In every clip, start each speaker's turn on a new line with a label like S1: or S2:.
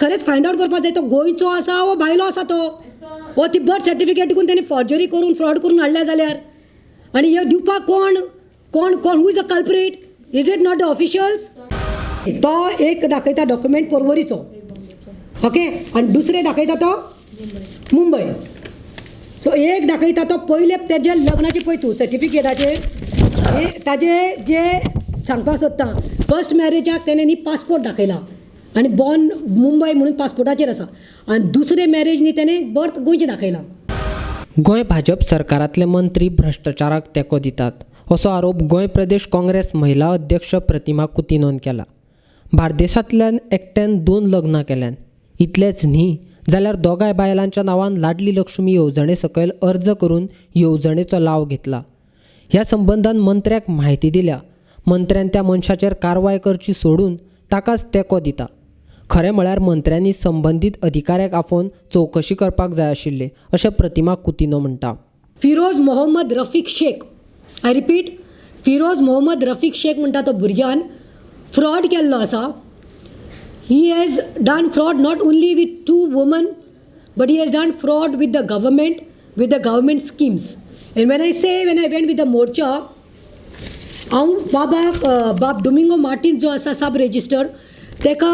S1: खरेंच find out करपाक जाय तो गोंयचो आसा वो भायलो आसा तो, वो ती बर्थ सर्टिफिकेट दिकून तेणी फॉर्जरी करून फ्रॉड करून हाडल्या जाल्यार आनी हे दिवपाक कोण कोण कोण who is a culprit? Is it not the officials? तो एक दाखयता डॉक्युमेंट पोरवरीचो, ओके, आनी दुसरें दाखयता तो मुंबय. सो एक दाखयता तो पयले तेजे लग्नाचे पळय तूं सर्टिफिकेटाचेर ताजे जे सांगपाक सोदता फर्स्ट मॅरेजाक तेणें न्ही पासपोर्ट दाखयला आनी बॉर्न मुंबय म्हणून पासपोर्टाचेर आसा, आनी दुसरे मॅरेज न्ही तेणें बर्थ गोंयचें दाखयलां.
S2: गोंय भाजप सरकारांतले मंत्री भ्रश्टाचाराक तेंको दितात असो आरोप गोंय प्रदेश काँग्रेस महिला अध्यक्ष प्रतिमा कुतिन्होन केला. बार्देसांतल्यान एकट्यान 2 लग्नां केल्यान, इतलेंच न्ही जाल्यार दोगांय बायलांच्या नांवान लाडली लक्ष्मी येवजणे सकयल अर्ज करून येवजणेचो लाव घेतला. ह्या संबंदान मंत्र्याक म्हायती दिल्या. मंत्र्यान त्या मनशाचेर कारवाय करची सोडून ताकाच तेंको दिता. खरें म्हळ्यार मंत्र्यांनी संबंदीत अधिकाऱ्याक आफोवन चवकशी करपाक जाय आशिल्ली अशें प्रतिमा कुतिन्हो म्हणटा.
S1: Firoz Mohammad Rafiq Shaikh, I repeat, Firoz Mohammad Rafiq Shaikh म्हणटा तो भुरग्यान फ्रॉड केल्लो आसा. He has done fraud not only with 2 women but he has done fraud with the government, with the government schemes. And when I say when I went with the Morcha, हांव बाबाक बाब Domingo Martin जो आसा सब register तेका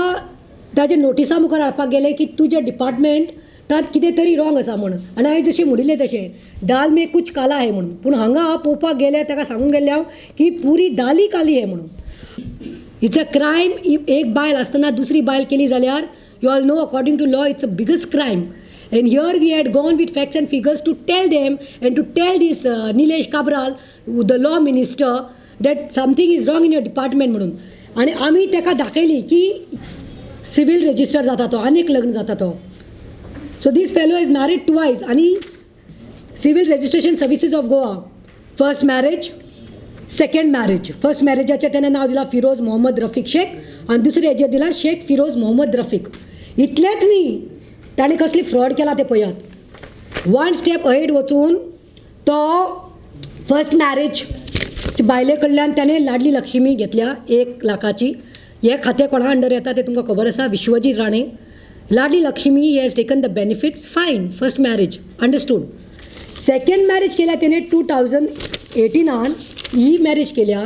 S1: ताजे नोटिसा मुखार हाडपाक गेले की तुजें डिपार्टमेंटात कितें तरी रॉंग आसा म्हणून. आनी हांवें जशें म्हणिल्लें तशें दाल में कुछ काला है म्हणून, पूण हांगा हांव पळोवपाक गेलें ताका सांगूंक गेल्लें हांव की पुरी दाली काली है म्हणून. It's a crime. एक बायल आसतना दुसरी बायल केली जाल्यार you all know according to law it's a biggest crime. And here we had gone with facts and figures to tell them and to tell this Nilesh Cabral, the law minister, that something is wrong in your department म्हणून. आनी आमी ताका दाखयली की civil register जाता तो, आनीक लग्न जाता तो. So this fellow is married twice आनी civil registration services of Goa, first marriage, second marriage. First मॅरेजाचें तेणें नांव दिलां फिरोज मोहम्मद रफीक शेख आनी दुसरे हेजेर दिलां शेख फिरोज मोहम्मद रफीक. इतलेंच न्ही, ताणें कसली फ्रॉड केला तें पळयात. वन स्टेप अहेड वचून तो फर्स्ट मॅरेज बायले कडल्यान ताणें लाडली लक्ष्मी घेतल्या 1 लाखाची. हें खातें कोणा अंडर येता तें तुमकां खबर आसा, Vishwajit Rane. Ladli Lakshmi he has taken the benefits, fine, first marriage understood. Second marriage केल्या तेणें 2018 ही मॅरेज केल्या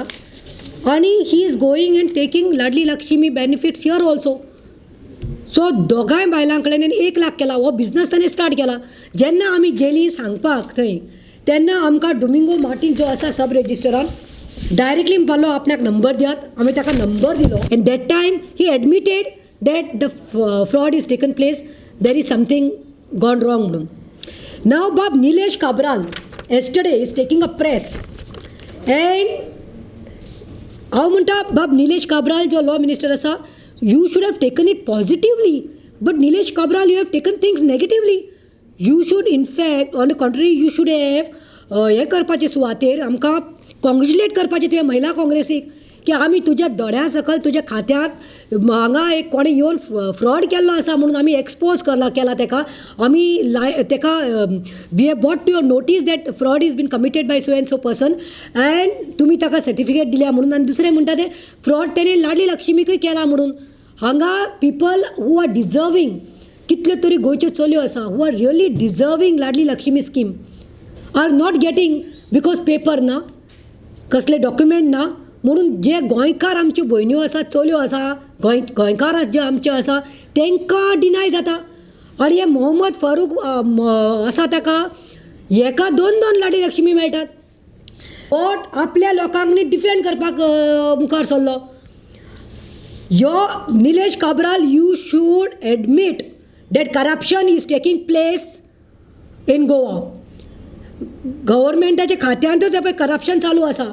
S1: आनी he is going and taking Ladli Lakshmi benefits here also. So दोगांय बायलां कडेन 1 लाख केला, हो बिजनस ताणें स्टार्ट केला. जेन्ना आमी गेलीं सांगपाक थंय तेन्ना आमकां डोमिंगो मार्टीन जो आसा सब रेजिस्टरान डायरेक्टली म्हणपालो आपल्याक नंबर दियात. आमी ताका नंबर दिलो and that time he admitted that the fraud is taken place, there is something gone wrong म्हणून. नाव बाब Nilesh Cabral yesterday is taking a press and हांव म्हणटा बाब निलेश काब्राल जो लॉ मिनिस्टर आसा, you should have taken it positively, but Nilesh Cabral you have taken things negatively. You should in fact on the contrary you should have हें करपाचें सुवातेर आमकां congratulate करपाचें तुवें महिला काँग्रेसीक की आमी तुज्या दोळ्या सकयल तुज्या खात्यांत हांगा एक कोणें येवन फ्रॉड केल्लो आसा म्हणून आमी एक्सपोज केला तेका. आमी तेका we have brought to your notice that fraud is been committed by so and so person and तुमी ताका सर्टिफिकेट दिल्या म्हणून. आनी दुसरें म्हणटा तें फ्रॉड तेणें लाडली लक्ष्मीकूय केला म्हणून. हांगा पिपल who are deserving, कितल्यो तरी गोंयच्यो चलयो आसा who are really deserving Ladli Lakshmi scheme are not getting because paper ना, कसले डॉक्युमेंट ना म्हणून. जे गोंयकार आमच्यो भयण्यो आसा, चलयो आसा, गोंयकार जे आमच्यो आसा तांकां डिनाय जाता. आनी हे मोहम्मद फारूक आसा ताका हेका 2-2 लाडली लक्ष्मी मेळटात. बट आपल्या लोकांक न्ही डिफेंड करपाक मुखार सरलो. यो Nilesh Cabral, you should admit that corruption is taking place in Goa. गव्हर्मेंटाच्या खात्यांतच पळय करप्शन चालू आसा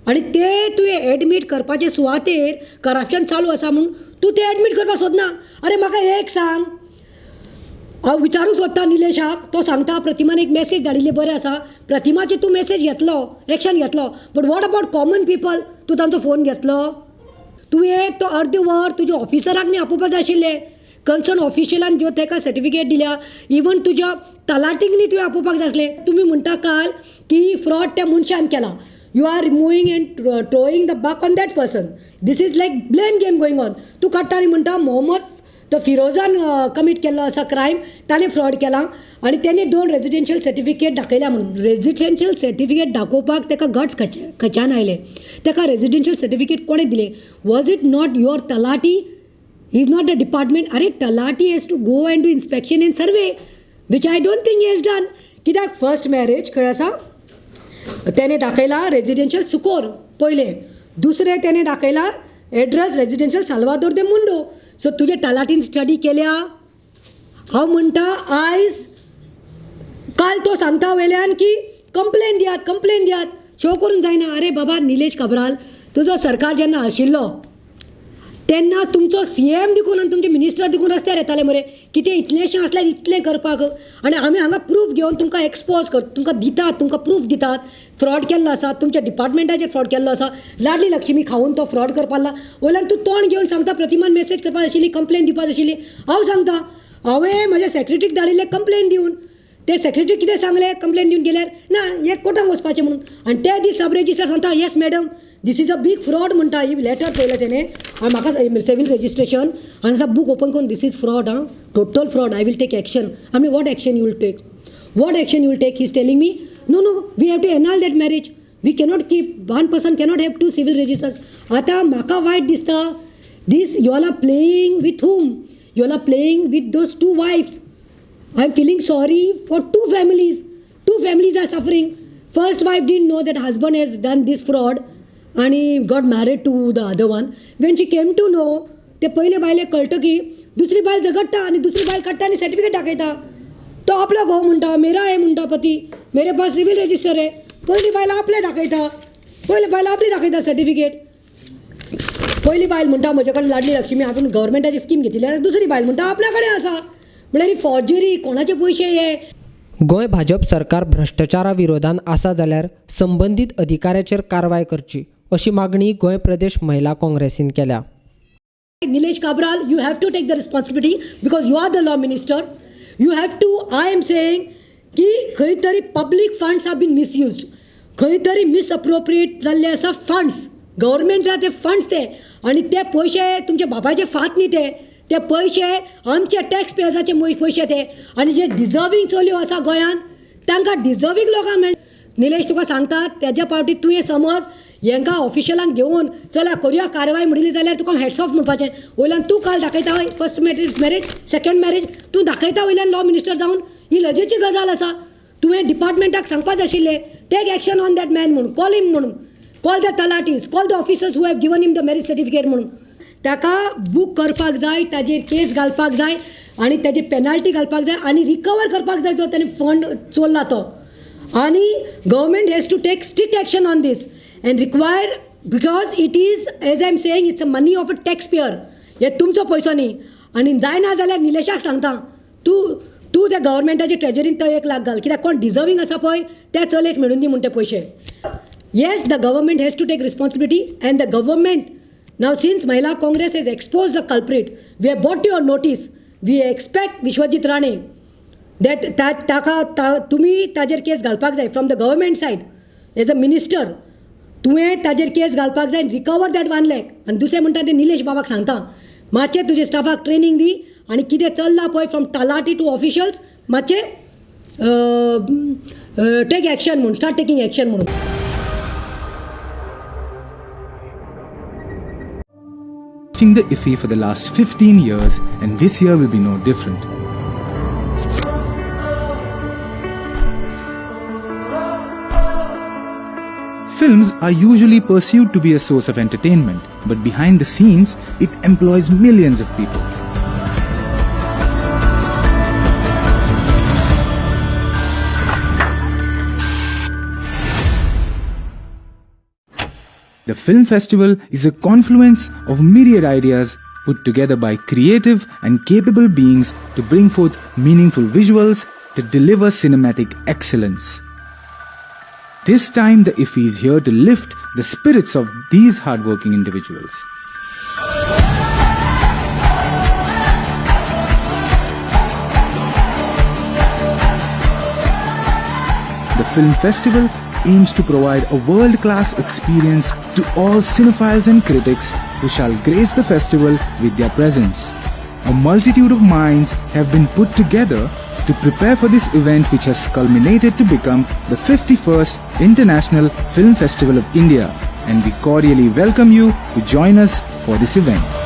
S1: आनी ते तुवें एडमीट करपाचे सुवातेर करप्शन चालू आसा म्हूण तूं तें एडमीट करपाक सोदना. अरे म्हाका एक सांग, हांव विचारूंक सोदता निलेशाक, तो सांगता प्रतिमान एक मॅसेज धाडिल्ली, बरें आसा, प्रतिमाची तूं मॅसेज घेतलो, एक्शन घेतलो, but what about common people? तूं तांचो फोन घेतलो? तुवें तो अर्द वर तुज्या ऑफिसराक न्ही आपोवपा जाय आशिल्लें, कन्सर्न ऑफिशियलान ज्यो ताका सर्टिफिकेट दिल्या, इवन तुज्या तलाटीक न्ही तुवें आपोवपाक जाय आसलें. तुमी म्हणटा काल की फ्रॉड त्या मनशान केला, you are removing and throwing the buck on that person. This is like blame game going on. तूं काडटा आनी म्हणटा मोहम्मद तो फिरोजान कमीट केल्लो आसा क्रायम, ताणें फ्रॉड केला आनी तेणे 2 रेजिडेन्शियल सर्टिफिकेट दाखयल्या म्हणून. रेजिडेन्शियल सर्टिफिकेट दाखोवपाक ताका गट्स खंयच्यान आयले? ताका रेजिडेन्शियल सर्टिफिकेट कोणें दिलें? Was it not your talathi? Is not the department. अरे talathi has to go and do inspection and survey, which I don't think he has done. कित्याक फर्स्ट मॅरेज खंय आसा तेणे दाखयला रेजिडेन्शियल सुकोर पयलें, दुसरें तेणे दाखयला एड्रेस रेजिडेन्शियल साल्वादोर दे मुंडो. सो तुजे तलाठीन स्टडी केल्या? हांव म्हणटा आयज काल तो सांगता वयल्यान की कंप्लेन दियात, कंप्लेन दियात, शो करून जायना. अरे बाबा निलेश काब्राल, तुजो सरकार जेन्ना आशिल्लो तेन्ना तुमचो सीएम देखून आनी तुमचे मिनिस्टर देखून रस्त्यार येताले मरे, कितें इतलेंशें आसल्यार इतलें करपाक. आनी आमी हांगा प्रूफ घेवन तुमकां एक्सपोज कर, तुमकां दितात, तुमकां प्रूफ दितात फ्रॉड केल्लो आसा, तुमच्या डिपार्टमेंटाचेर फ्रॉड केल्लो आसा. लाडली लक्ष्मी खावन तो फ्रॉड करपाक लागला. वयल्यान तूं तोंड घेवन सांगता प्रतिमान मॅसेज करपाक आशिल्ली, कंप्लेन दिवपाक आशिल्ली. हांव सांगता हांवें म्हज्या सेक्रेटरीक धाडिल्लें कंप्लेन दिवन, ते सेक्रेटरी कितें सांगलें कंप्लेन दिवन गेल्यार ना हें कोर्टाक वचपाचें म्हणून. आनी ते दीस सब रेजिस्टर सांगता yes madam this is a big fraud म्हणटा. ही लेटर पळयलें तेणें आनी म्हाका सिवील रजिस्ट्रेशन आनी बूक ओपन करून this is fraud, ah total fraud, I will take action. I mean what action you will take, what action you will take? He is telling me no no we have to annul that marriage, we cannot keep, one person cannot have 2 civil registers. आतां म्हाका वायट दिसता, this you all are playing with whom? You all are playing with those 2 wives. I am feeling sorry for 2 families. 2 families are suffering. First wife didn't know that husband has done this fraud and he got married to the other one. When she came to know, ते पयले बायलेक कळटा की दुसरी बायल झगडटा आनी दुसरी बायल काडटा आनी सर्टिफिकेट दाखयता. तो आपलो घोव म्हणटा मेरा है म्हणटा पती, मेरे पास सिवील रजिस्टर है. पयली बायल आपलें दाखयता, पयली बायल आपली दाखयता सर्टिफिकेट. पयली बायल म्हणटा म्हजे कडेन लाडली लक्ष्मी आपूण गव्हर्मेंटाची स्कीम घेतिल्ली, दुसरी बायल म्हणटा आपल्या कडेन आसा. म्हळ्यार ही फॉर्जरी, कोणाचे पयशे हे?
S2: गोंय भाजप सरकार भ्रश्टाचारा विरोधान आसा जाल्यार संबंदीत अधिकाऱ्याचेर कारवाय करची अशी मागणी गोंय प्रदेश महिला काँग्रेसीन केल्या.
S1: Nilesh Cabral, you have to take the responsibility because you are the law minister. You have to, I am saying की खंय तरी public funds have been misused, खंय तरी मिसअप्रोप्रिएट जाल्ले आसा फंड्स, गव्हर्मेंटाचे ते फंड्स ते, आनी ते पयशे तुमच्या बापायचे फात न्ही, ते ते पयशे आमचे टॅक्स पेयर्साचे पयशे ते. आनी जे डिजर्वींग चलयो आसा गोंयांत तांकां डिजर्वींग लोकांक मेळ. निलेश तुका सांगता तेज्या फावटी तुवें समज हेंकां ऑफिशियलांक घेवन चला करुया कारवाय म्हणिल्ली जाल्यार तुका हॅट्स ऑफ म्हणपाचें. वयल्यान तूं काल दाखयता फर्स्ट मॅरेज सेकंड मॅरेज तूं दाखयता वयल्यान लॉ मिनिस्टर जावन, ही लजेची गजाल आसा. तुवें डिपार्टमेंटाक सांगपाक जाय आशिल्लें take action on that man म्हणून, कॉल हिम म्हणून, call the talatis, call the officers who have given him the marriage certificate म्हणून. ताका बूक करपाक जाय, ताजेर केस घालपाक जाय आनी ताजी पेनाल्टी घालपाक जाय आनी रिकवर करपाक जाय जो ताणें फंड चोरला तो. आनी government has to take strict action on this and require, because it is as I am saying it's a money of a tax payer, हे तुमचो पयसो न्ही. आनी जायना जाल्यार निलेशाक सांगता तूं तूं त्या गव्हर्मेंटाचे ट्रेजरीन तो 1 लाख घाल, कित्याक कोण डिजर्वींग आसा पळय त्या चलयेक मेळून दी म्हूण ते पयशे. Yes, the government has to take responsibility and the government now since Mahila Congress has expose the culprit, we have brought your notice, we expect Vishwajit Rane that ताका तुमी ताजेर केस घालपाक जाय from the government side as a minister. तुवें ताजेर केस घालपाक जाय, recover that 1 lakh. आनी दुसरें म्हणटा तें निलेश बाबाक सांगता मातशें तुजे स्टाफाक ट्रेनींग दी आनी कितें चल्लां पळय फ्रॉम तलाठी टू ऑफिशियल्स मातशें टेक एक्शन म्हणून, स्टार्ट टेकींग एक्शन म्हणून.
S3: The IFFI for the last 15 years, and this year will be no different. Films are usually perceived to be a source of entertainment, but behind the scenes, it employs millions of people. The film festival is a confluence of myriad ideas put together by creative and capable beings to bring forth meaningful visuals that deliver cinematic excellence. This time, the IFFI is here to lift the spirits of these hardworking individuals. The film festival aims to provide a world-class experience to all cinephiles and critics who shall grace the festival with their presence. A multitude of minds have been put together to prepare for this event, which has culminated to become the 51st International Film Festival of India, and we cordially welcome you to join us for this event.